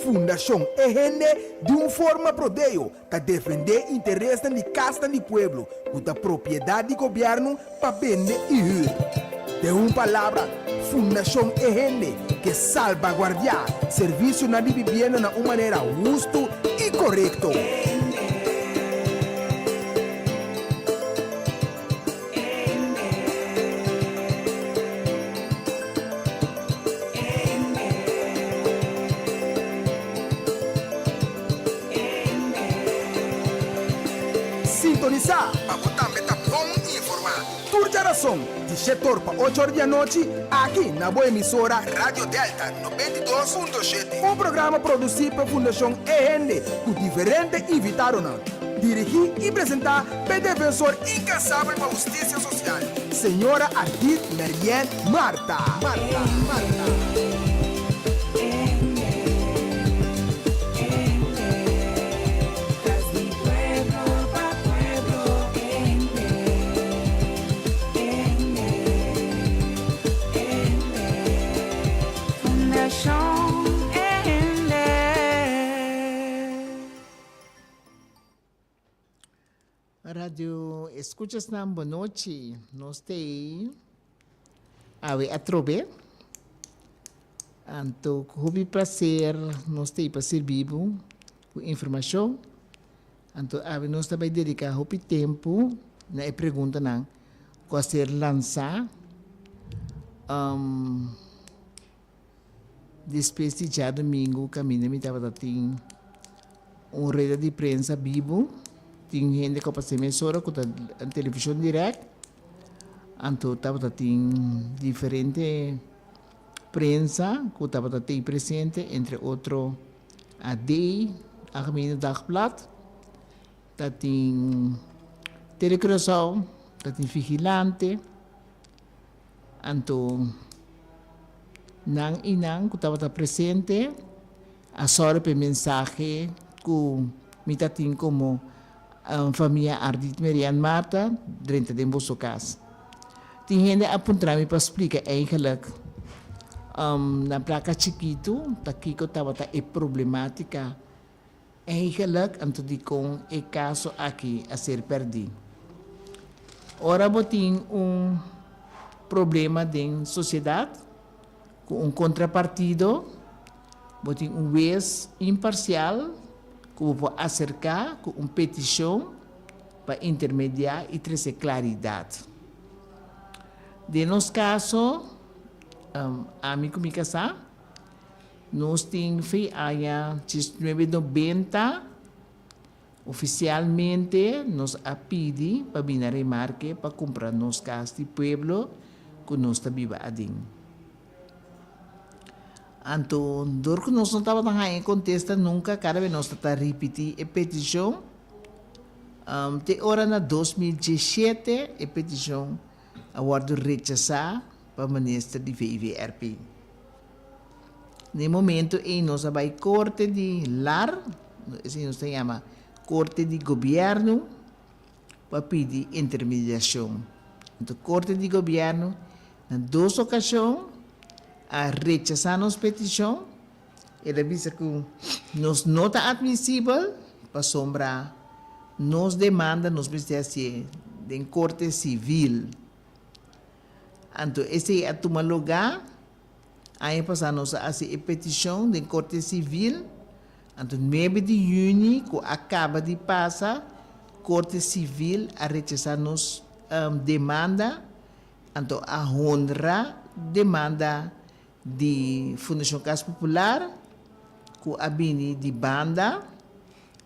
Fundashon E Hende di un forma prodeo ta defendé interesnan di kasnan di pueblo ku ta propiedat di gobièrnu pa bende i hür. Den un palabra, Fundashon E Hende ke salbaguardiá servisionan di bibienda na un manera hustu i korekto. Sintonisá pa bo tambe ta bon informá. Tur djarason di shetor pa ocho or di anochi aki na bo emisora Radio Delta 92.7. Un programa produsí pa Fundashon E Hende ku diferente invitadonan. Dirigí i presentá p'e defensor inkansabel pa hustisia sosial, señora Ardith Merienne Martha. Martha. Martha. Radio escuchasnan bonochi nos ta ei awe atrobe anto ku hopi placer nos ta ei pa sirbi bo ku informacion anto awe nos ta bai dedica hopi tempo na e preguntanan ku a ser lansa. Despues di djadumingu kaminda mi tabata tin un rueda di prensa bibu, tin hende ku a pasa mesora ku ta televishon dirèkt, anto tabata tin diferente prensa ku tabata tei presente, entre otro AD, Algemene Dagblad, ta tin Tele Curaçao, ta tin Vigilante. Anto nan i nan ku tabata presente a sòru pa e mensahe ku mi ta tin komo famia Ardit Merian Martha drenta den boso kas. Tin hende a puntra mi pa splika eigenlik na plaka chikitu ta kiko tabata e problematika Eigenlijk anto dikon e kaso aki a ser pèrdí. Ora bo tin un problema den sosiedat ku un kontrapartido, bo tin un wes imparsial ku bo por aserká ku un petishon pa intermediá i trese klaridat. Den nos kaso, ami ku mi kasá, Nos tin fe aña diesnuebe nobenta, ofisialmente nos a pidi pa bini a remarke pa kumpra nos kas di pueblo ku nos ta biba aden. Anto dor ku nos no tabata haña e kontesta nunka, kada bes nos ta ta ripití e petishon, te ora na 2017 e petishon a wòrdu rechasá pa minister di VVRP. Na e momento ei nos a bai korte di lar, esei nos ta yama korte di gobièrnu, pa pidi intermediashon. Anto korte di gobièrnu na dos okashon a rechasá nos petishon, el a bisa ku nos no ta atmisibel pasobra nos demanda nos mester hasié den korte sivil. Anto esei a tuma lugá. Aña pasá nos a hasi e petishon den Korte Sivil. Anto nuebe di yüni ku a kaba di pasa, Korte Sivil a rechasá nos demanda, anto a honra demanda di Fundashon Kas Popular ku a bini di banda,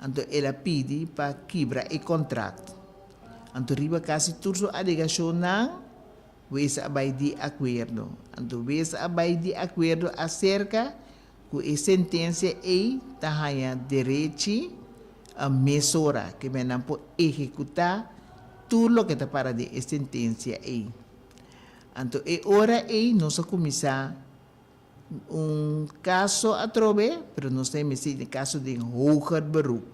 anto el a pidi pa kibra e kontrakt. Anto riba kasi tur su alegashonnan, Wes a bai di akuerdo. Anto wes a bai di akuerdo aserka ku e sentensia ei ta haña derechi mesora ke men nan por ehekutá tur loke ta para den e sentensia ei. Anto e ora ei nos a kuminsá un kaso atrobe, pero nos ta mester den kaso den hoger beroep.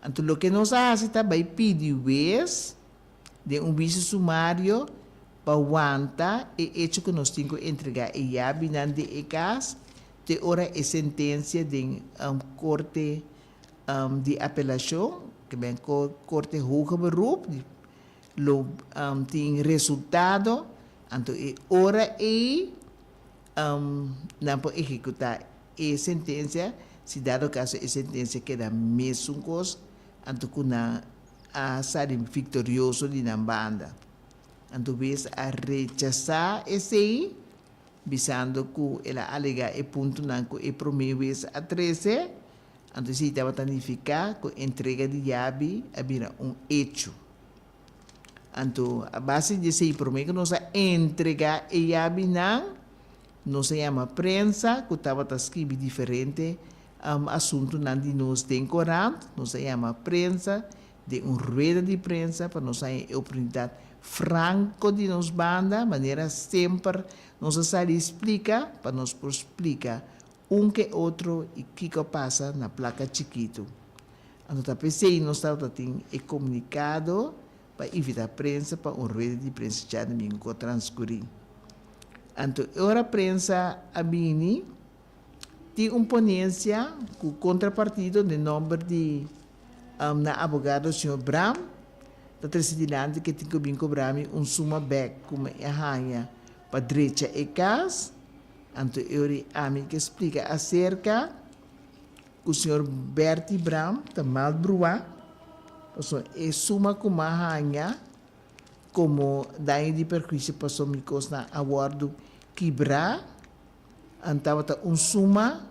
Anto loke nos a hasi ta bai pidi wes den un huisio sumario pa wanta e echo ku nos tin ku entregá e yabinan di e kas. te ora e sentensia den korte di apelashon, ke ben korte hoger beroep, lo tin resultado, anto e ora ei nan por ehekutá e sentensia, si dado kaso e sentensia keda mesun kos, anto ku nan a sali viktorioso di nan banda. Anto wes a rechasá esei, bisando ku el a alegá e puntonan ku e promé wes a trese, anto esei tabata nifiká ku entrega di yabi a bira un echo. Anto, a base di esei, promé ku nos a entregá e yabinan, nos a yama prensa ku tabata skibi diferente asuntunan di nos den korant. Nos a yama prensa den un rueda di prensa pa nos haña e oportunidat franko di nos banda, manera semper nos a sali splika, pa nos por splika un ke otro i kiko a pasa na Plaka Chikitu. Anto ta p'esei nos tabata tin e komunikado pa invitá prensa pa un rueda di prensa djadumingu ku a transkurí. Anto e ora prensa a bini, tin un ponensia ku kontrapartido den nòmber di nan abogado señor Bram ta trese dilanti ke tin ku bin kobra mi un suma bèk ku mi a haña pa drecha e kas. Anto e ora ami ke splika aserka ku señor Bertie Bram ta mal bruá, pasobra e suma ku m'a haña komo daño di perhuisio pasobra mi kosnan a wòrdu kibrá, an tabata un suma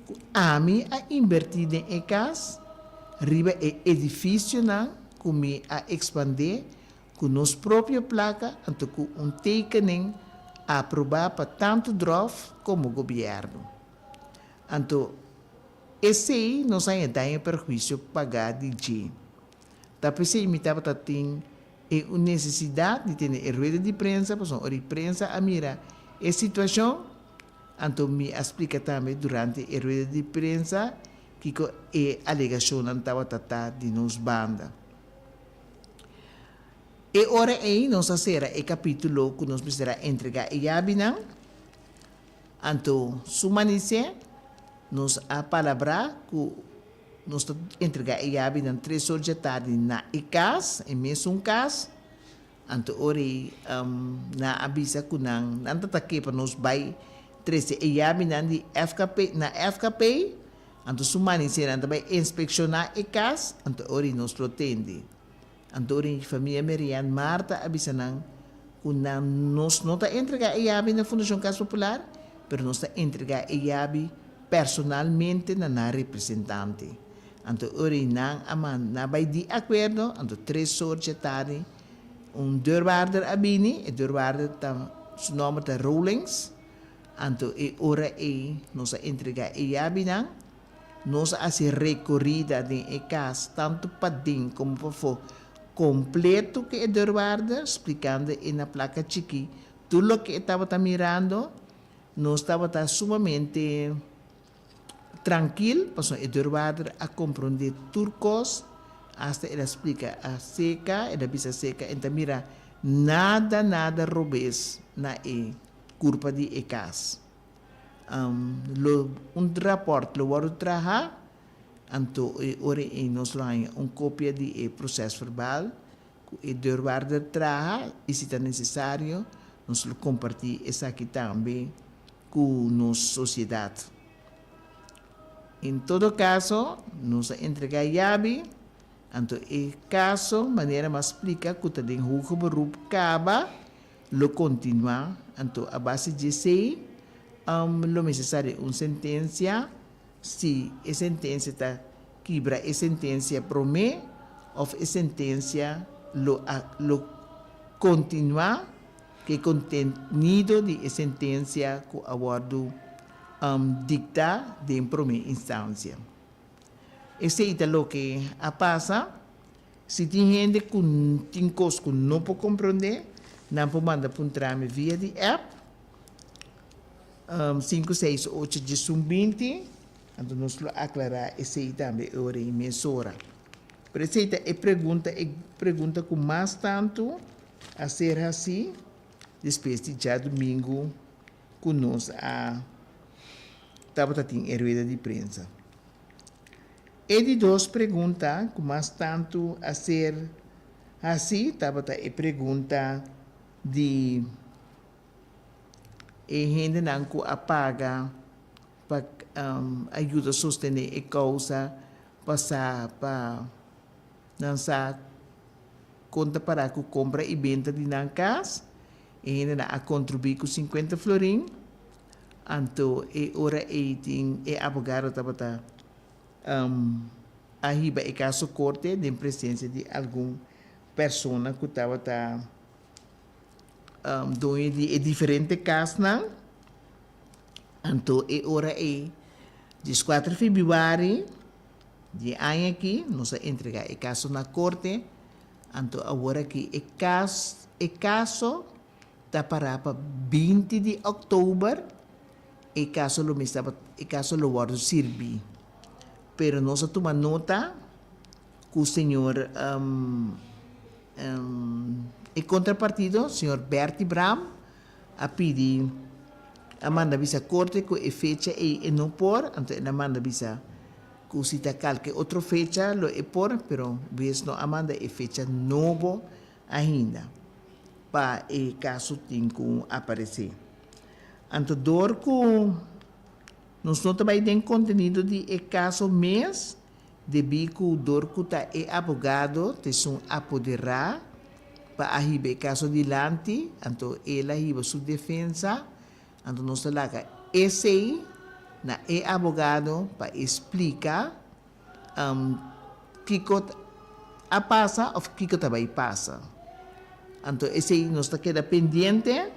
ku ami a inbertí den e kas riba e edifisionan ku mi a ekspandé ku nos propio plaka anto ku un tekening aprobá pa tantu Drof komo gobièrnu. Anto esei nos haña daño perhuisio pagá di dje. Ta p'esei mi tabata tin e un nesesidat di tene e rueda di prensa pasobra ora e prensa a mira e situashon, anto mi a splika tambe durante e rueda di prensa kiko e alegashonnan tabata ta di nos banda. E ora ei nos a sera e kapítulo ku nos mester a entregá e yabinan. Anto su manisé nos a palabrá ku nos ta entregá e yabinan tres or dje tardi na e kas, e mesun kas. Anto ora ei nan a bisa ku nan nan ta ta ke pa nos bai trese e yabinan di FKP na FKP. Anto su manisé nan ta bai inspekshoná e kas, anto ora ei nos lo tende. Anto ora ei famia Merian Marta a bisa nan ku nan nos no ta entregá e yabi na Fundashon Kas Popular, pero nos ta entregá e yabi personalmente na nan representante. Anto ora ei nan a manda bai di akuerdo, anto tres or dje tardi un deurwaarder a bini, e deurwaarder ta su nòmber ta Rowlings, Anto e ora ei nos a entregá e yabinan, nos a hasi rekorida den e kas, tantu paden komo pafó, kompleto ku e deurwaarder, splikando e na plaka chikí tur loke e tabata mirando. Nos tabata sumamente trankil, pasobra e deurwaarder a komprondé tur kos, asta el a splika a seka, el a bisa seka, e no ta mira nada, nada robes na e kurpa di e kas. Lo un rapòrt lo wòrdu traha, anto e ora ei nos lo haña un kopia di e prosèsverbal ku e deurwaarder traha i si ta nesesario nos lo kompartí esaki tambe ku nos sosiedat. En todo kaso nos a entregá yabi, anto e kaso manera mi a splika ku ta den hoger beroep kaba, Lo kontinuá, anto a base di esei lo mester sali un sentensia, si e sentensia ta kibra e sentensia promé òf e sentensia lo a lo kontinuá ku e kontenido di e sentensia ku a wòrdu diktá den promé instansia. Esei ta loke a pasa. Si tin hende ku tin kos ku no por komprondé, nan por manda puntra mi via di app, sinku seis ocho diesun binti, anto nos lo aklará esei tambe e ora ei mesora. Pero esei ta e pregunta, e pregunta ku mas tantu a ser hasí despues di djadumingu ku nos a. tabata tin e rueda di prensa. E di dos pregunta ku mas tantu a ser hasi tabata e pregunta di e hendenan ku a paga pa a yuda sostené e kousa pa sa pa nan sa kon ta pará ku kompra i benta di nan kas. E hendenan a kontribuí ku sinkuenta florin. Anto e ora ei tin e abogado tabata a hiba e kaso korte den presensia di algun persona ku tabata doño di e diferente kasnan. Anto e ora ei, dieskuater febrüari di e aña aki, nos a entregá e kaso na korte. Anto awor aki e kas e kaso ta pará pa 20 di òktober e kaso lo mester e kaso lo wòrdu sirbí. Pero nos a tuma nota ku señor e kontrapartido señor Bertie Braam a pidi a manda bisa korte ku e fecha ei e no por, anto el a manda bisa ku si ta kalke otro fecha lo e por, pero wes no a manda e fecha nobo ainda pa e kaso tin ku aparesé. Anto dor ku nos no ta bai den kontenido di e kaso mes, debí ku dor ku ta e abogado ta esun apoderá pa a hiba e kaso dilanti, anto el a hiba su defensa, anto nos ta laga esei na e abogado pa e splika kiko a pasa of kiko ta bai pasa. Anto esei nos ta keda pendiente.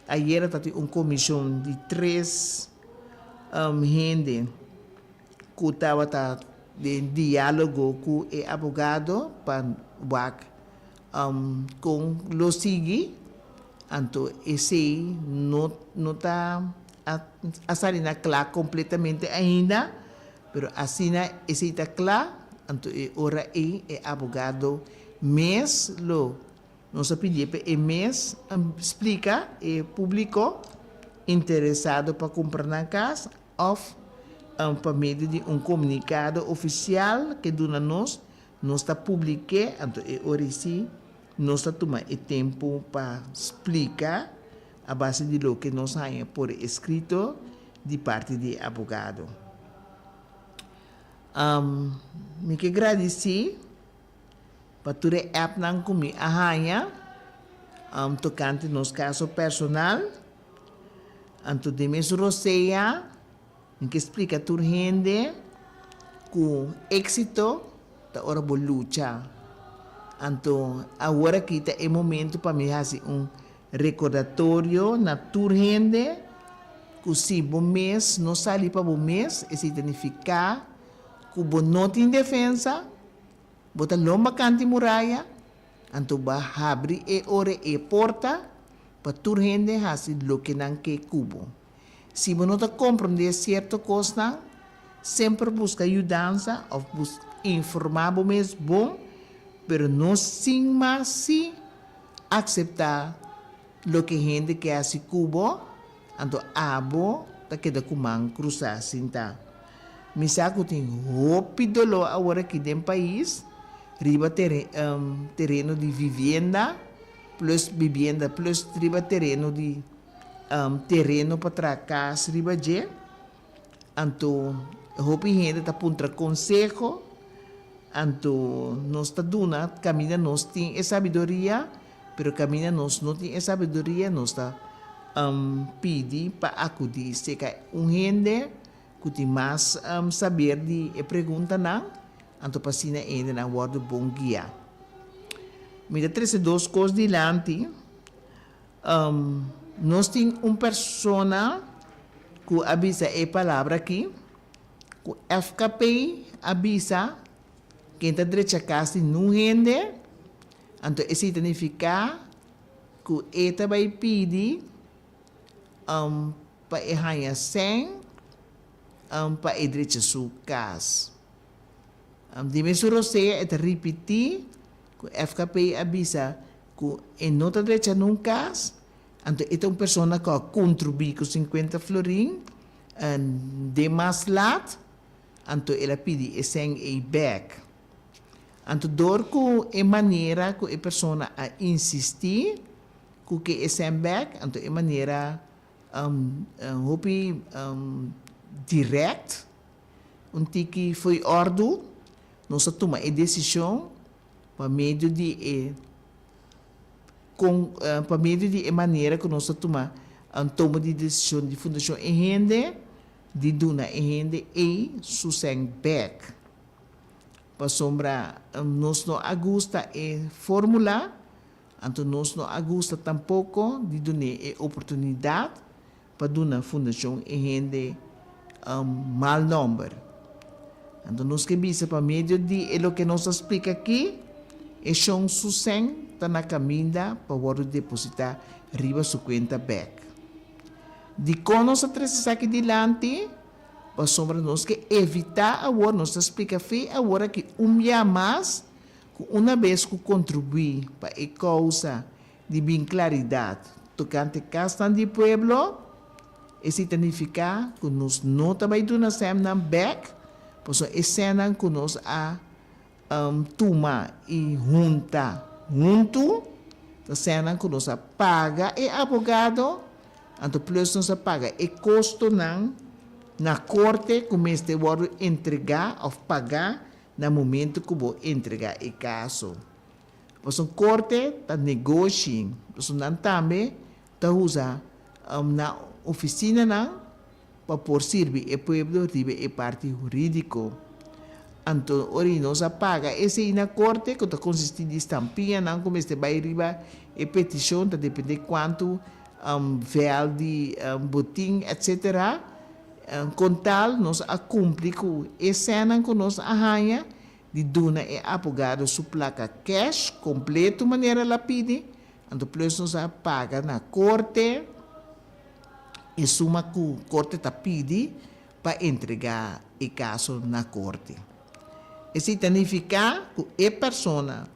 Ayera ta tin un komishon di tres hende ku tabata den diálogo ku e abogado pa wak kon lo sigui. Anto esei no no ta a sali na kla kompletamente ainda. Pero asina esei ta kla, anto e ora ei e abogado mes lo, nos a pidié pa e mes splika e públiko interesado pa kumpra nan kas òf pa medio di un komunikado ofisial ke duna nos, nos ta publik'é, anto e ora ei sí nos ta tuma e tempu pa splika a base di loke nos haña por eskrito di parti di e abogado. Mi ke gradisí pa tur e appnan ku mi a haña tokante nos kaso personal. Anto den mes rosea mi ke splika tur hende ku éksito ta ora bo lucha. Anto awor aki ta e momento pa mi hasi un Rekordatorio na tur hende ku si bo mes no sali pa bo mes, esei ta nifiká ku bo no tin defensa, bo ta lomba kanti muraya, anto bo a habri e ora e porta pa tur hende hasi loke nan ke ku bo. Si bo no ta komprondé sierto kosnan, semper buska yudansa òf informá bo mes bon, pero no sin mas si. Akseptá loke hende ke hasi ku bo, anto abo ta keda ku man krusá sintá. Mi sa ku tin hopi doló awor aki den pais riba tereno di vivienda plus bibienda plus riba tereno di tereno pa traha kas riba dje. Anto hopi hende ta puntra konseho, anto nos ta duna kaminda nos tin e sabiduria, pero kaminda nos no tin e sabiduria nos ta pidi pa akudí serka un hende ku tin mas saber di e preguntanan, anto pa asina e hendenan wòrdu bon guiá. Mi ta trese dos kos dilanti. Nos tin un persona ku a bisa e palabra aki, ku FKP a bisa ken ta drecha kas di nun hende, anto esei ta nifiká ku e ta bai pidi pa e haña sèn pa e drecha su kas. Di mesun rosea e ta ripití ku FKP a bisa Ku e no ta drecha nun kas, anto e ta un persona ku a kontribuí ku sinkuenta florin. Den mas lat, anto el a pidi e sèn ei bèk. Anto dor ku e manera ku e persona a insistí ku ke e sèn bèk, anto e manera hopi dirèkt, un tiki fo'i òrdu, nos a tuma e desishon pa medio di e Kon pa medio di e manera ku nos ta tuma un tomo di desishon di Fundashon E Hende di duna e hende ei su sèn bèk. Pasobra nos no a gusta e fórmula, anto nos no a gusta tampoko di dun'é e oportunidat pa duna Fundashon E Hende un mal nòmber. Anto nos ke bisa pa medio di e loke nos a splika aki, e shon su sèn ta na kaminda pa wòrdu depositá riba su kuenta bèk. Dikon nos a trese esaki dilanti? Pasobra nos ke evitá awor, nos ta splika fe awor aki un bia mas, ku una bes ku kontribuí pa e kousa di bin klaridat tokante kasnan di pueblo, esei ta nifiká ku nos no ta bai duna sèmnan bèk, pasobra e sènnan ku nos a tuma i hunta huntu ta sènnan ku nos a paga e abogado, anto plus nos a paga e kostonan na korte ku mester wòrdu entregá òf pagá na momentu ku bo entregá e kaso. Pasobra korte ta negoshi, pasobra nan tambe ta usa nan ofisinanan pa por sirbi e pueblo riba e parti hurídiko. Anto ora i nos a paga esei na korte ku ta konsistí di stampianan ku mester bai riba e petishon, ta dependé kuantu vèl di botin etsetera. Kon tal nos a kumpli ku e sènnan ku nos a haña di duna e abogado su placa cash completo manera el a pidi, anto plus nos a paga na corte e suma cu corte ta pidi pa entrega e caso na corte. Esey ta nifica cu e persona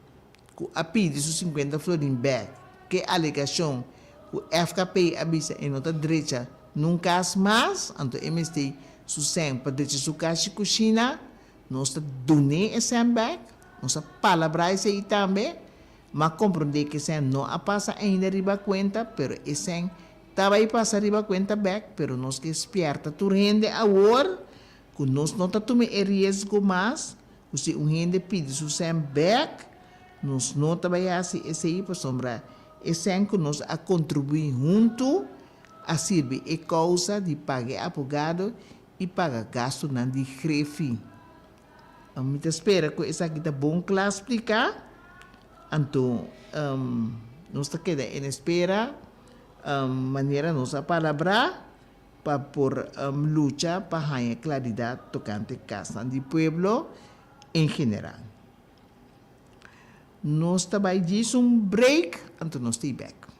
cu a pidi su sinkuenta florin bek ke alegacion cu FKP a bisa e no ta drecha nun cas mas, anto e mester su sèn pa drecha su cas y cushina, Nos ta dun'é e sèn bèk, nos a palabrá esei tambe, m'a komprondé ku e sèn no a pasa ainda riba kuenta, pero e sèn ta bai pasa riba kuenta bèk, pero nos ke spièrta tur hende awor ku nos no ta tuma e riesgo mas ku si un hende pidi su sèn bèk, nos no ta bai hasi esei pasobra e sèn ku nos a kontribuí huntu a sirbi e kousa di paga e abogado i paga gastunan di grefi. Mi ta spera ku esaki ta bon kla spliká, anto nos ta keda en espera manera nos a palabrá pa por lucha pa haña klaridat tokante kasnan di pueblo en general. Nos ta bai djis un break, anto nos ta i bèk.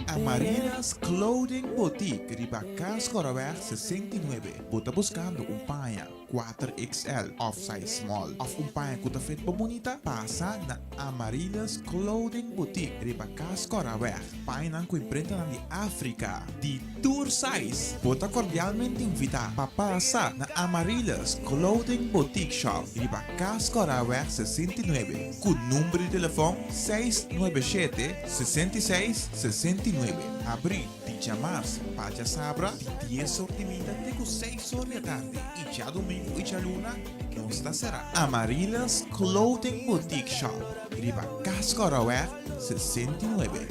Amaryllis Clothing Boutique riba Kaaskorreweg 69. Bo ta buskando un paña kuater XL òf size small òf un paña ku ta fit bo bunita? Pasa na Amaryllis Clothing Boutique riba Kaaskorreweg. Pañanan ku imprentanan di Afrika di tur size. Bo ta kordialmente invitá pa pasa na Amaryllis Clothing Boutique Shop riba Kaaskorreweg 69. Ku number di telefòn seis nuebe shete, 66, 69. Abrí di djamars pa djasabra di dies or di minta te ku seis or di atardi i djadumingu i djaluna nos ta será. Amaryllis Clothing Boutique Shop riba Kaskoraweg 69.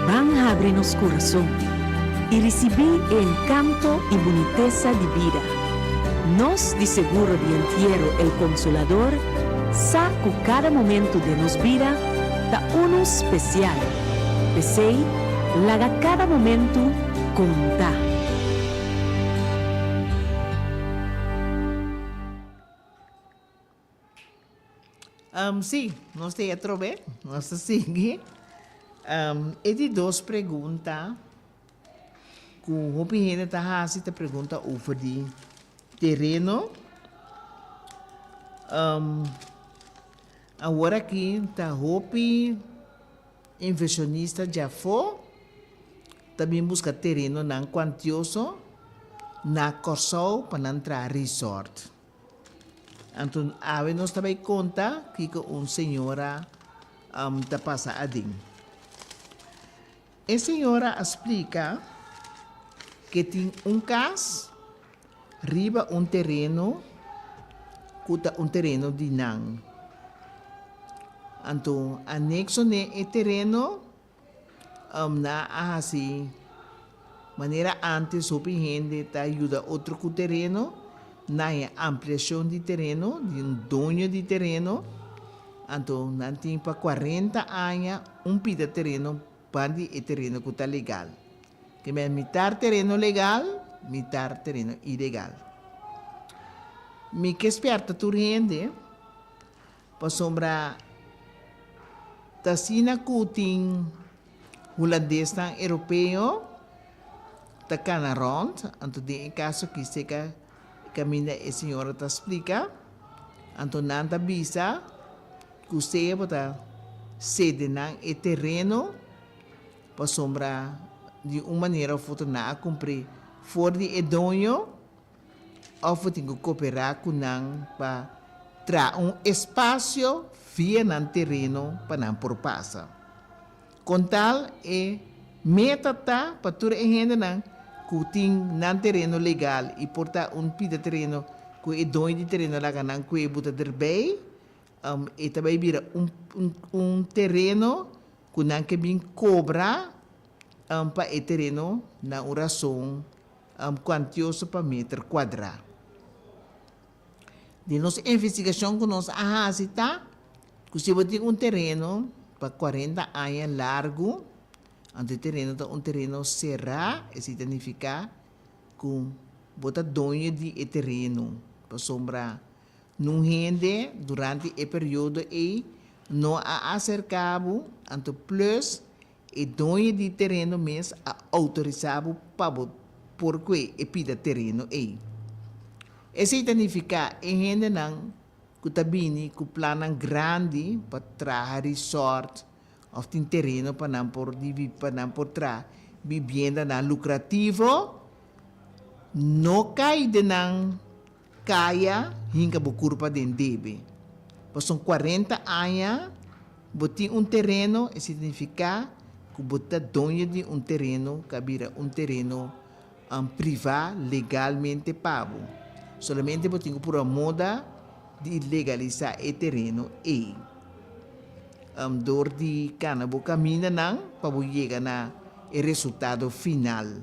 Ban habri nos kurason i risibí e enkanto i bunitesa di bida. Nos di Seguro di Entiero El Consolador sa ku kada momentu den nos bida ta unu spesial. P'esei, laga kada momentu konta. Sí, nos ta e atrobe, nos ta sigui. E di dos pregunta. ku hopi hende ta hasi ta pregunta over di tereno. Awor aki ta hopi inversionista djafó ta bin buska terenonan kuantioso na Kòrsou pa nan traha resort. Anto awe nos ta bai konta kiko un señora ta pasa aden. E señora a splika ke tin un kas riba un tereno ku ta un tereno di nan. Anto anekso n'e e tereno nan a hasi manera ántes hopi hende ta yuda otro ku tereno, nan e ampliashon di tereno di un doño di tereno. Anto nan tin pa kuarenta aña un pida tereno pan di e tereno ku ta legal. Ke men mitar tereno legal, mitar tereno ilegal. Mi ke spièrta tur hende pasobra ta asina ku tin hulandesnan europeo ta kana rònt, anto den e kaso aki seka Kaminda e señora ta splika, anto nan ta bisa ku sea bo ta sede nan e tereno pasobra di un manera of otro nan a kumpr'é for di e doño of bo tin ku koperá ku nan pa traha un espasio via nan tereno pa nan por pasa. Kon tal e meta ta pa tur e hendenan ku tin nan tereno legal i por ta un pida tereno ku e doño di tereno laga nan kue buta derbei, e ta bai bira un un tereno ku nan ke bin kobra pa e tereno na un rason kuantioso pa meter kuadrá. Di nos investigashon ku nos a hasi ta ku si bo tin un tereno pa kuarenta aña largu, anto e tereno ta un tereno será, esei ta nifiká ku bo ta doño di e tereno, pasobra nun hende durante e periodo ei no a aserká bo, anto plus E doño di tereno mes a outorisá bo pa bo por kue e pida tereno ei. Esei ta nifiká e hendenan ku ta bini ku plannan grandi pa traha resort òf tin tereno pa nan por pa nan por traha bibiendanan lukrativo no kai den nan Kaya hinka bo kurpa den debe. Pasobra kuarenta aña bo tin un tereno e signifiká ku bo ta doño di un tereno ku a bira un tereno privá legalmente pa bo. Solamente bo tin ku purba moda di legalisá e tereno ei. Dor di kana bo kamindanan pa bo yega na e resultado final.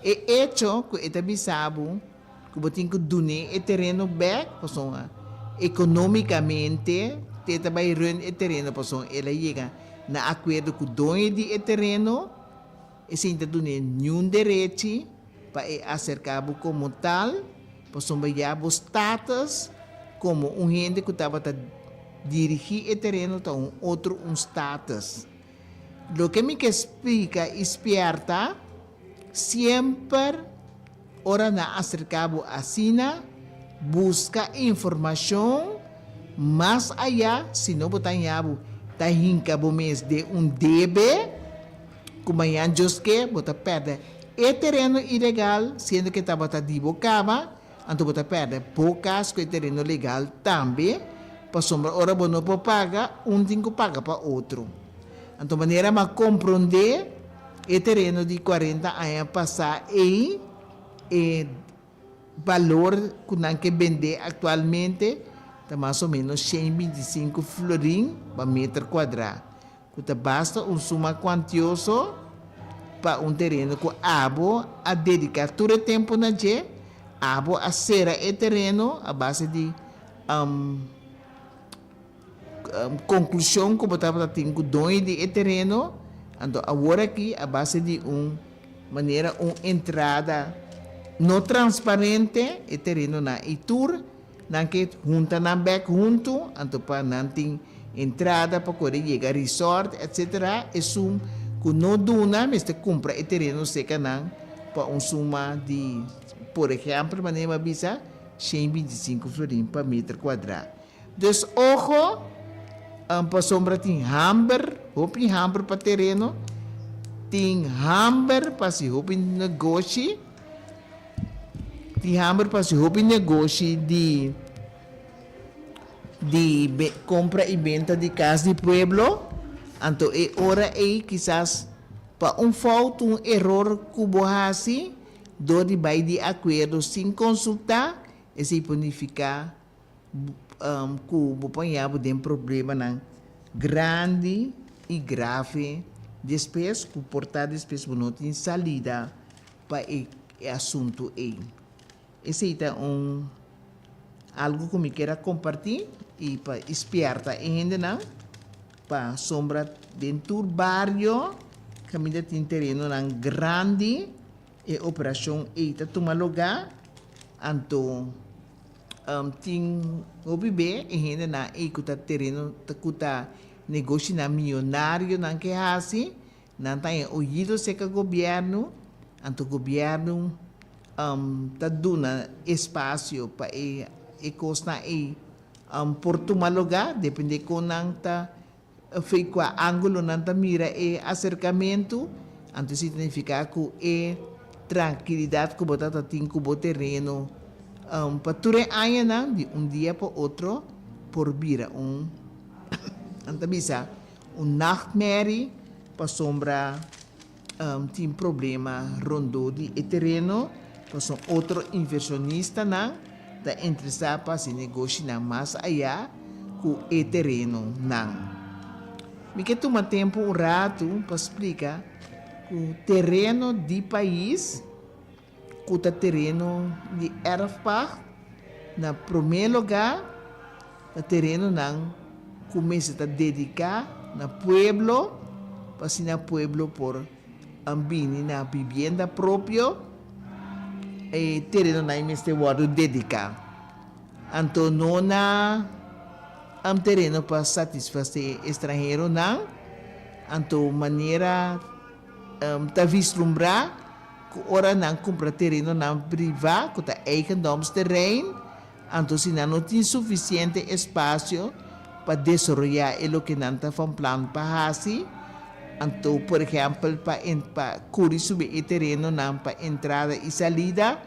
E echo ku e ta bisa bo ku bo tin ku dun'é e tereno bèk pasobra ekonómikamente te ta bai run e tereno pasobra el a yega na akuerdo ku doño di e tereno, esei ta dun'é niun derechi pa e aserká bo komo tal pasobra ya bo status komo un hende ku tabata dirigí e tereno ta un otro un status. Loke mi ke splika i spièrta, siemper ora nan aserká bo asina, buska informashon mas ayá, si no bo ta haña bo ta hinka bo mes den un debe ku mañan Dios ke bo ta pèrdè e tereno ilegal siendo ke tabata di bo kaba, anto bo ta pèrdè bo kas ku e tereno legal tambe, pasobra ora bo no por paga, un tin ku paga pa otro. Anto manera m'a komprondé e tereno di kuarenta aña pasá ei, e balor ku nan ke bendé aktualmente ta mas o ménos shen bintisinku florin pa meter kuadrá, ku ta basta un suma kuantioso pa un tereno ku abo a dediká tur e tempu na dje, abo a sera e tereno a base di konklushon ku bo tabata tin ku doño di e tereno, anto awor aki a base di un manera un entrada no transparente e terenonan i tur nan ke hunta nan bek huntu anto pa nan tin entrada pa kore yega resort etcetera esun ku no duna mester kumpra e tereno seka nan. pa un suma di, por ehèmpel, manera mi a bisa, 125 florin pa meter kuadrá. Dus ojo, pasobra tin hamber, hopi hamber pa tereno, tin hamber pa hasi hopi negoshi, tin hamber pa hasi hopi negoshi di di kompra i benta di kas di pueblo, anto e ora ei kisas pa un fout, un eror ku bo hasi dor di bai di akuerdo sin konsultá, esei por nifiká ku bo por haña bo den problemanan grandi i grave despues ku por ta despues bo no tin salida pa e asuntu ei. Esei ta un algu ku mi kier a kompartí i pa spièrta e hendenan pa sombra den tur bario kaminda tin terenonan grandi e operashon ei ta tuma lugá anto tin hopi be e hendenan ei ku ta tereno ku ta negoshinan mionarionan ke hasi. Nan ta haña oido serka gobièrnu, anto gobièrnu ta duna espasio pa e e kosnan ei por tuma lugá, depende kon nan ta fei kua ángulo nan ta mira e aserkamentu, anto esei ta nifiká ku e trankilidat ku bo ta ta tin ku bo tereno pa tur e añanan di un dia pa otro por bira un nan ta bisa Un nachtmerrie pasobra tin problema rondó di e tereno, pasobra otro inversionistanan ta interesá pa hasi negoshinan mas ayá ku e terenonan. Mi ke tuma tempu un ratu pa splika ku tereno di pais ku ta tereno di erfpacht na promé lugá ta terenonan ku mester ta dediká na pueblo pa asina pueblo por bini na bibienda propio, e terenonan ei mester wòrdu dediká. Anto no na tereno pa satisfasé estranheronan, anto manera ta vislumbrá ku ora nan kumpra terenonan privá ku ta eigendomsterrein, Anto si nan no tin sufisiente espasio pa desaroyá e loke nan ta van plan pa hasi, anto por ehèmpel pa pa kuri subi e terenonan pa entrada i salida,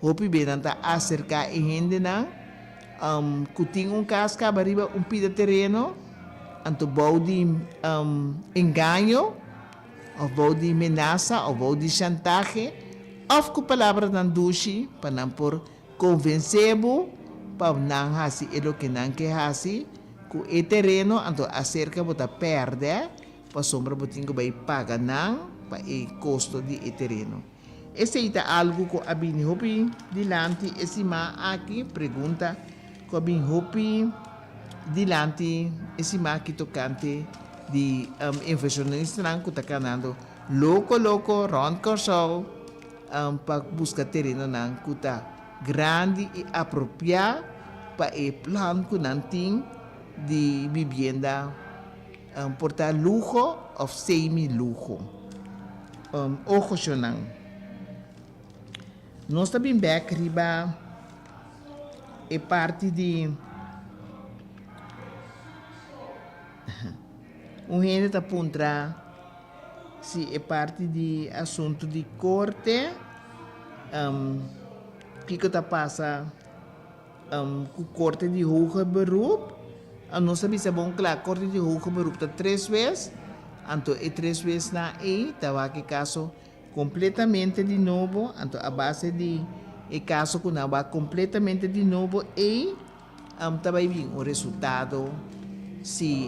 hopi be nan ta aserká e hendenan ku tin un kas kaba riba un pida tereno, anto bou di engaño òf bou di menasa òf bou di shantahe òf ku palabranan dushi pa nan por Konvensé bo pa nan hasi e loke nan ke hasi ku e tereno, anto aserka bo ta pèrdè pasobra bo tin ku bai paga nan pa e kosto di e tereno. Esei ta algu ku a bini hopi dilanti e siman aki, pregunta ku a bini hopi dilanti e siman aki tokante di invershonistanan ku ta kanando loko loko rònt Kòrsou. Pa buska terenonan ku ta grandi i apropiá pa e plan ku nan tin di bibienda por ta luho òf semi-luho. Ojo-shonnan. Nos ta bin bèk riba e parti di un hende ta puntra. Si e parti di asuntu di korte, kiko ta pasa ku korte di hoger beroep? Nos a bisa bon kla, korte di hoger beroep ta tres wes, anto e tres wesnan ei ta wak e kaso kompletamente di nobo, anto a base di e kaso ku nan wak kompletamente di nobo ei, Ta bai bin un resultado si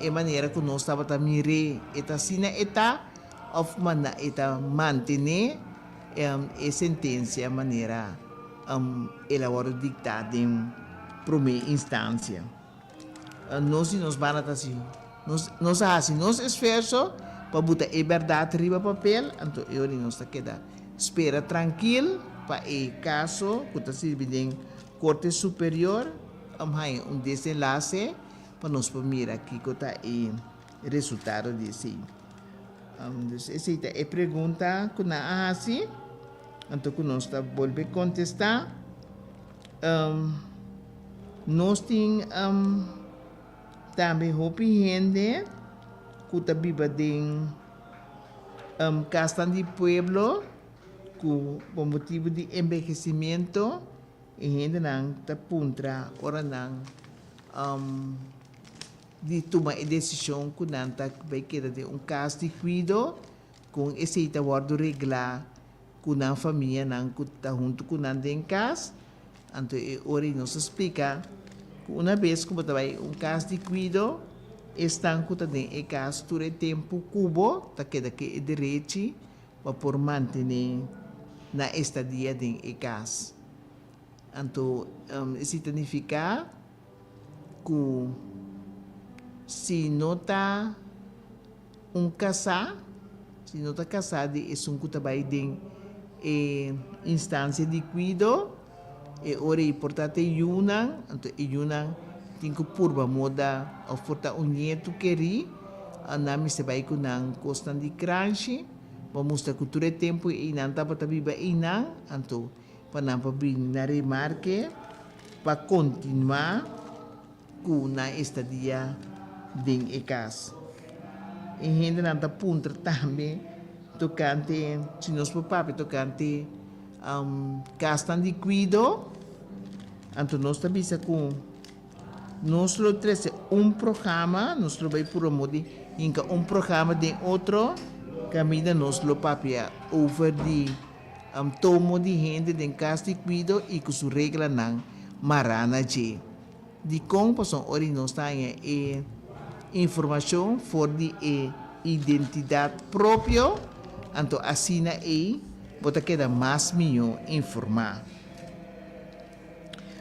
e manera ku nos tabata mir'é e ta asina e ta òf e ta mantené e sentensia manera el a wòrdu diktá den promé instansia. Nos di nos banda ta hasi nos a hasi nos esfuerso pa buta e bèrdat riba papel, anto e ora nos ta keda spera trankil pa e kaso ku ta sirbi den Korte Superior a haña un desenlase pa nos por mira kiko ta e resultado di esei. Dus esei ta e pregunta ku nan a hasi. Anto ku nos ta bolbe kontestá. Nos tin tambe hopi hende ku ta biba den kasnan di pueblo ku pa motibu di enbehesimiento e hendenan ta puntra ora nan di tuma e desishon ku nan ta bai keda den un kas di kuido kon esei ta wòrdu reglá ku nan famianan ku ta huntu ku nan den kas. Anto e ora ei nos a splika ku una bes ku bo ta bai un kas di kuido, esnan ku ta den e kas tur e tempu ku bo ta keda ku e derechi pa por mantené nan estadia den e kas. Anto esei ta nifiká ku si no ta un kasá, si no ta kasá di esun ku ta bai den e instansia di kuido, e ora ei por ta te yunan, anto e yunan tin ku purba moda òf por ta un nietu kerí, nan mester bai ku nan kosnan di kranshi pa mustra ku tur e tempu ei nan tabata biba einan, anto pa nan por bini na remarke pa kontinuá ku nan estadia den e kas. E hendenan ta puntra tambe tokante si nos por papia tokante kasnan di kuido, anto nos ta bisa ku nos lo trese un programa, nos lo bai purba di hinka un programa den otro kaminda nos lo papia over di tomo di hende den kas di kuido i ku su reglanan mará na dje. Dikon? Pasobra ora nos ta haña e informashon for di e identidat propio, anto asina ei bo ta keda mas mihó informá.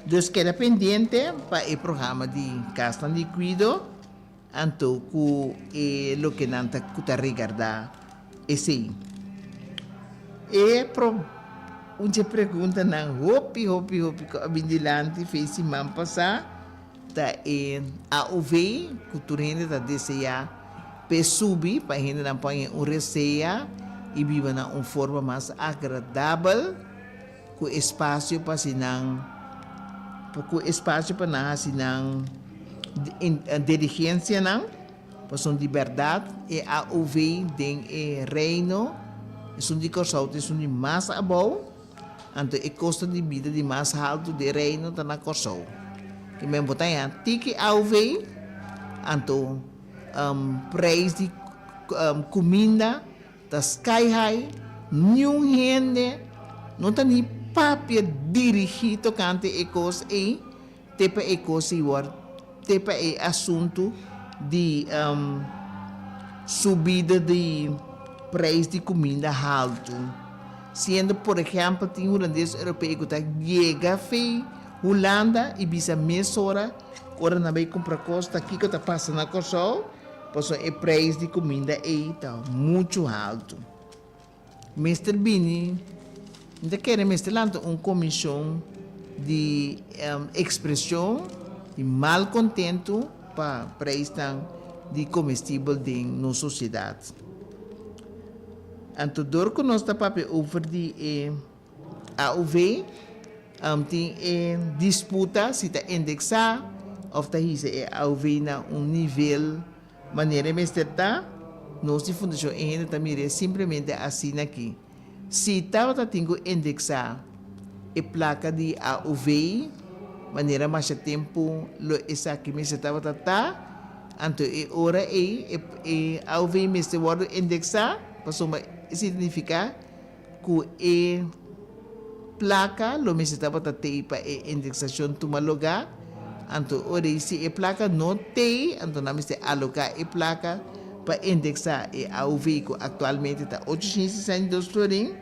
Dus keda pendiente pa e programa di Kasnan di Kuido, anto ku e loke nan ta ku ta regardá esei. E pro un dje preguntanan hopi hopi hopi ku a bin dilanti fe siman pasá ta e AOV ku tur hende ta deseá p'e subi pa hendenan por haña un resea i biba na un forma mas agradabel ku espasio pa hasi nan ku espasio pa nan hasi nan diligensianan. Pasobra di bèrdat e AOV den e Reino, esun di Kòrsou ta esun di mas abou, anto e kosto di bida di mas haltu den Reino ta na Kòrsou. Ke men bo ta haña tiki AOV, anto preis di kuminda ta sky high, niun hende no ta ni papia dirigí tokante e kos ei, Te pa e kos ei wòrdu, te pa e asuntu di subida di preis di kuminda haltu. Siendo por ehèmpel tin hulandes europeo ku ta yega fei Hulanda i bisa mesora ku ora nan bai kumpra kos ta kiko ta pasa na Kòrsou, pasobra e preis di kuminda ei ta muchu haltu. Mester bini, mi ta kere mester lanta un komishon di ekspreshon di malkontentu pa preisnan di komestibel den nos sosiedat. Anto dor ku nos ta papia over di e AOV, tin e disputa si ta indeksá òf ta hisa e AOV na un nivel Manera e mester ta, nos di Fundashon e hende ta mir'é simplemente asina aki. Si tabata tin ku indeksá e plaka di AOV manera masha tempu lo esaki mester tabata ta, anto e ora ei e AOV mester wòrdu indeksá pasobra esei ta nifiká ku e plaka lo mester tabata tei pa e indeksashon tuma lugá, anto ora ei si e plaka no tei, anto nan mester aloká e plaka pa indeksá e AOV ku aktualmente ta 862 florin,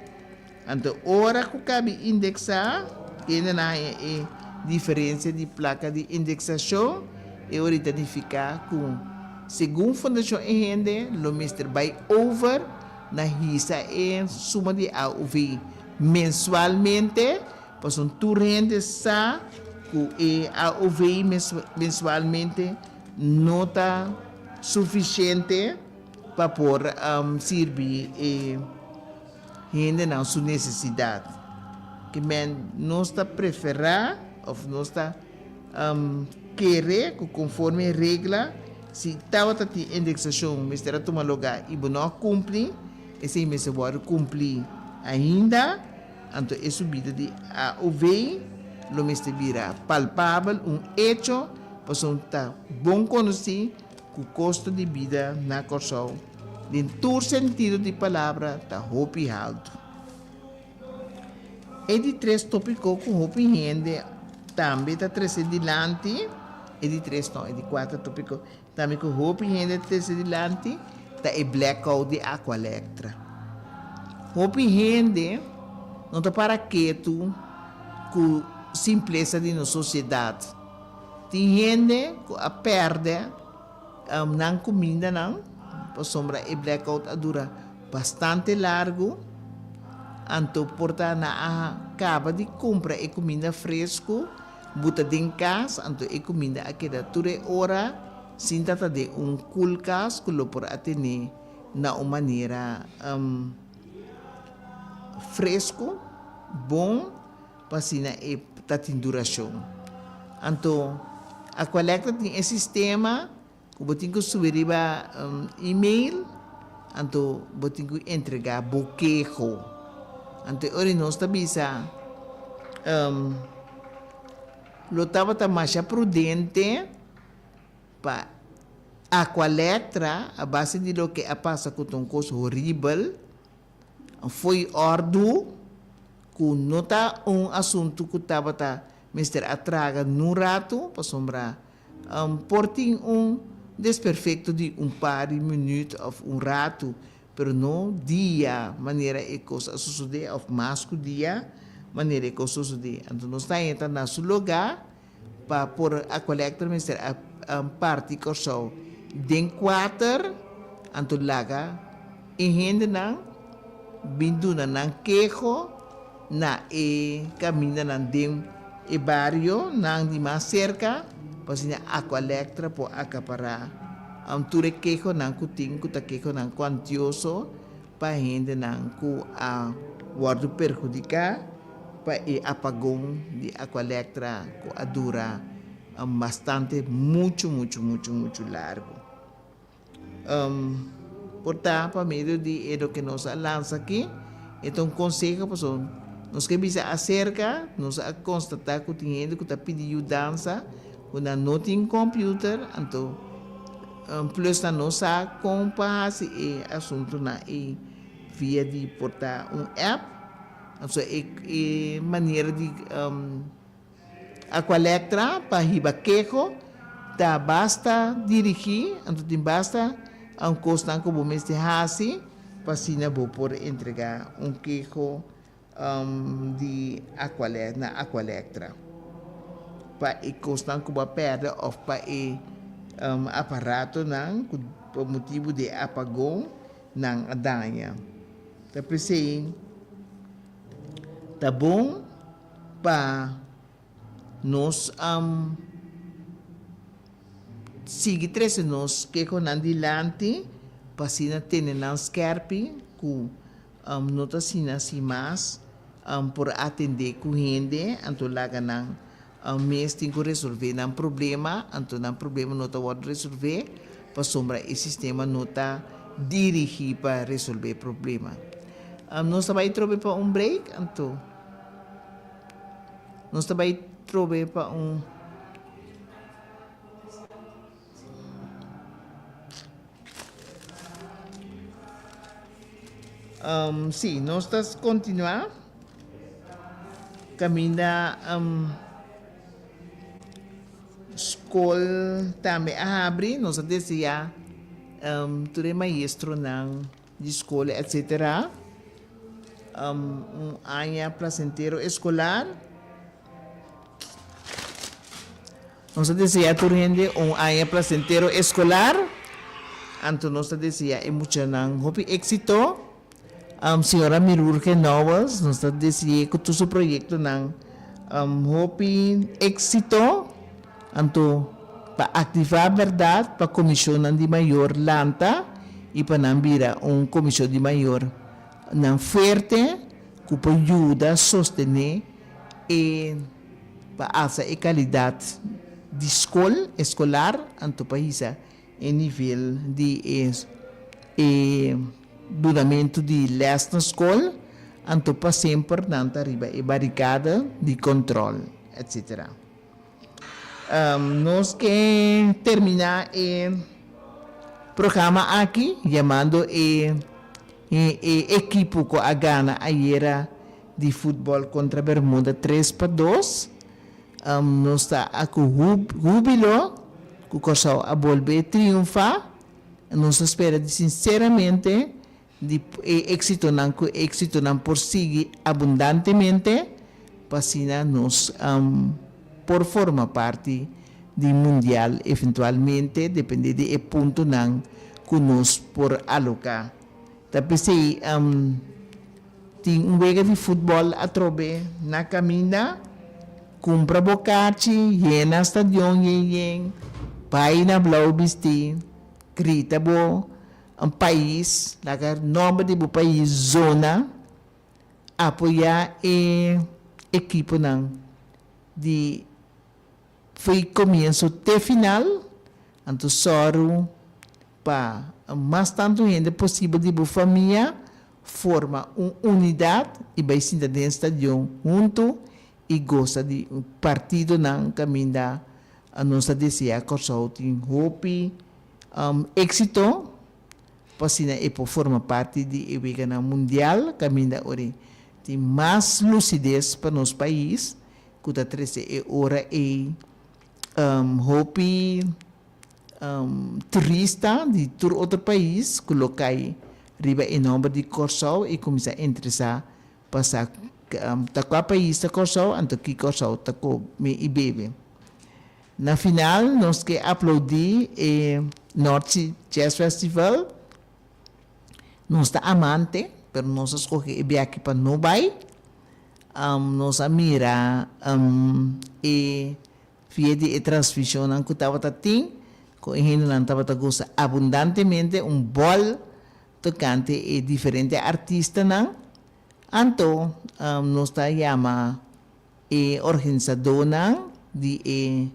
anto ora ku kabi indeksá, kende nan haña e diferensia di plaka di indeksashon, e ora ei ta nifiká ku segun Fundashon e hende lo mester bai over Na hisa e suma di AOV mensualmente, pasobra tur hende sa ku e AOV mensualmente no ta sufisiente pa por sirbi e. hendenan su nesesidat. Ke men nos ta preferá òf nos ta kere ku konforme regla si tabata tin indeksashon mester a tuma lugá i bo no a kumpli, esei mester wòrdu kumpli ainda, anto e subida di AOV lo mester bira palpabel, un echo, pasobra ta bon konosí ku kosto di bida na Kòrsou den tur sentido di palabra ta hopi haltu. E di tres tópiko ku hopi hende tambe ta trese dilanti, e di tres no, e di kuater tópiko tambe ku hopi hende ta trese dilanti ta e blackout di Aqualectra. Hopi hende no ta para ketu ku simplesa di nos sosiedat. Tin hende ku a pèrdè nan kumindanan pasobra e blackout a dura bastante largu, anto por ta nan a kaba di kumpra e kuminda fresku buta den kas, anto e kuminda a keda tur e ora sin ta ta den un kulkas ku lo por a tene na un manera fresku, bon. Pa asina e ta tin durashon. Anto Aqualectra tin e sistema ku bo tin ku subi riba email, anto bo tin ku entregá bo keho. Anto e ora nos ta bisa lo tabata masha prudente pa Aqualectra a base di loke a pasa ku ta un kos horibel, Fo'i òrdu ku no ta un asuntu ku tabata mester a traga nun ratu, pasobra por tin un desperfekto di un par di minüt òf un ratu, pero no dia manera e kos a sosodé òf mas ku dia manera e kos sosodé. Anto nos ta haña ta na su lugá pa por Aqualectra mester a parti Kòrsou den kuater, anto laga e hendenan bin duna nan keho na e kamindanan den e barionan di mas serka pa asina Aqualectra por akapará tur e kehonan ku tin ku ta kehonan kuantioso pa hendenan ku a wòrdu perhudiká pa e apagon di Aqualectra ku a dura bastante muchu muchu muchu muchu largu. Por ta pa medio di e loke nos a lansa aki, e ta un konseho pasobra nos ke bisa aserka, nos a konstatá ku tin hende ku ta pidi yudansa ku nan no tin kòmpiuter, anto plus nan no sa kon pa hasi e asuntunan ei via di por ta un app, anto e e manera di Aqualectra pa hiba keho ta basta dirigí, anto tin basta kosnan ku bo mester hasi pa asina bo por entregá un keho di Aqualectra na Aqualectra pa e kosnan ku bo a pèrdè òf pa e aparatonan ku pa motibu di e apagon nan a daña. Ta p'esei ta bon pa nos sigui trese nos kehonan dilanti pa asina tene nan skèrpi ku no ta asina sin mas por atendé ku hende anto laga nan mes tin ku resolvé nan problema anto nan problema no ta wòrdu resolvé pasobra e sistema no ta dirigí pa resolvé problema. Nos ta bai trobe pa un break anto. Nos ta bai trobe pa un. Um, sí, nos ta continua caminda um, school tambe a habri. Nos a desea um, tur e maestronan di skol etc. Un aña placentero escolar. Nos ta desea tur hende un aña placentero escolar. Anto nos ta desea e muchanan hopi exito. Señora Mirurge Nouwels nos ta desea cu tur su proyectonan hopi exito. Anto pa aktivá bèrdat pa komishonnan di mayor lanta i pa nan bira un komishon di mayor. nan fuerte ku por yuda sostené e pa alsa e kalidat di skol eskolar anto pa hisa e nivel di e e dunamentu di lès na skol anto pa semper nan ta riba e barikada di kòntròl etsetera. Nos ke terminá e programa aki yamando e e ekipo ku a gana ayera di futbòl kontra Bermuda 3-2. Nos ta ku húbilo ku Kòrsou a bolbe triunfá. Nos ta spera di sinseramente di e éksitonan ku e éksitonan por sigui abundantemente pa asina nos por forma parti di mundial eventualmente depende di e puntonan ku nos por aloká. Ta p'esei tin un wega di futbòl atrobe na kaminda, kumpra bo karchi, yena stadion yen yen, bai na blou bistí, grita bo Un pais, laga nomber di bo pais zona, apoya e ekiponan di fo'i komienso te final, anto sòru pa mas tantu hende posibel di bo famia forma un unidat i bai sinta den stadion huntu i gosa di partidonan kaminda nos ta desea Kòrsou tin hopi Éxito pa asina e por forma parti di e weganan mundial kaminda ora tin mas lucidez pa nos pais ku ta trese e ora ei hopi turista di tur otro pais ku lo kai riba e nomber di Kòrsou i kuminsá interesá pa sa ta kua pais ta Kòrsou anto ki Kòrsou ta kome i bebe. Na final nos ke aplaudí e North Sea Jazz Festival. Nos ta amante, pero nos a skohe e biaha aki pa no bai. Nos a mira e via di e transmisionnan ku tabata tin, ku e hendenan tabata gosa abundantemente un bòl tokante e diferente artistanan. Anto nos ta yama E organisadónan di e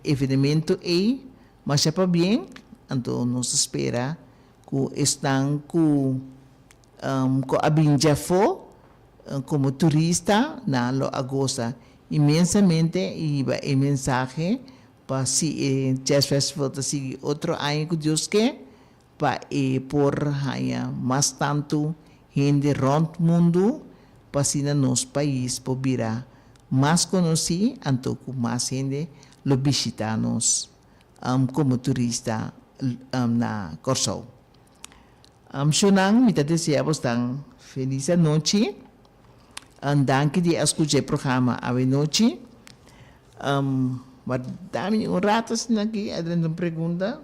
evenemento ei masha pabien, anto nos ta spera ku esnan ku ku a bin djafó komo turista nan lo a gosa inmensamente i hiba e mensahe pa si e Jazz Festival ta sigui otro aña ku Dios ke pa e por haña mas tantu hende rònt mundu pa asina nos pais por bira mas konosí anto ku mas hende lo bishitá nos komo turista na Kòrsou. Shonnan mi ta deseá bosnan felis anochi. Danki di a skucha e programa awe nochi. Warda mi un rato asina aki a drenta un pregunta.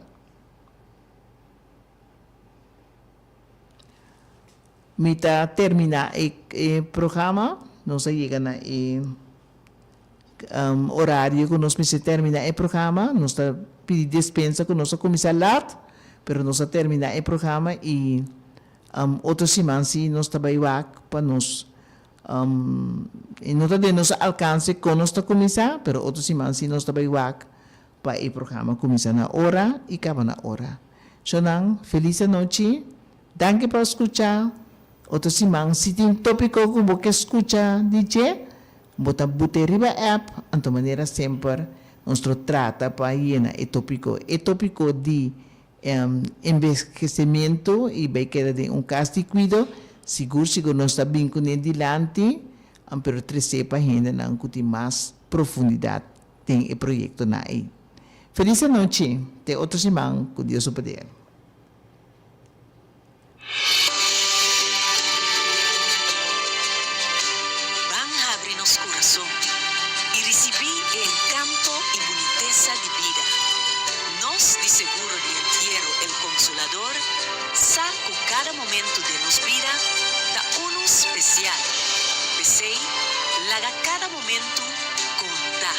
Mi ta termina e e programa, nos a yega na e orario ku nos mester termina e programa, nos ta pidi despensa ku nos a kuminsá lat, pero nos a termina e programa i otro siman si nos ta bai wak pa nos e no ta den nos alkanse kon nos ta kuminsá, pero otro siman si nos ta bai wak Pa e programa cuminsa na ora y caba na ora. Shonan, feliz anochi. Danki pa scucha. Otro siman si tin topico cu bo ke scucha di dje, bo ta bute riba app, anto manera semper nos lo trata pa yena e topico. E topico di envejecimiento y bay keda den un cas di cuido, sigur sigur nos ta bin cune dilanti, pero trece pa hendenan cu tin mas profundidad den e proyectonan ey. Feliz anochi, te otro siman cu Dios su poder. Ban habri nos kurason i risibí e enkanto i bunitesa di bida. Nos di Seguro di Entiero El Consolador sa ku kada momentu den nos bida ta unu spesial. P'esei, laga kada momentu konta.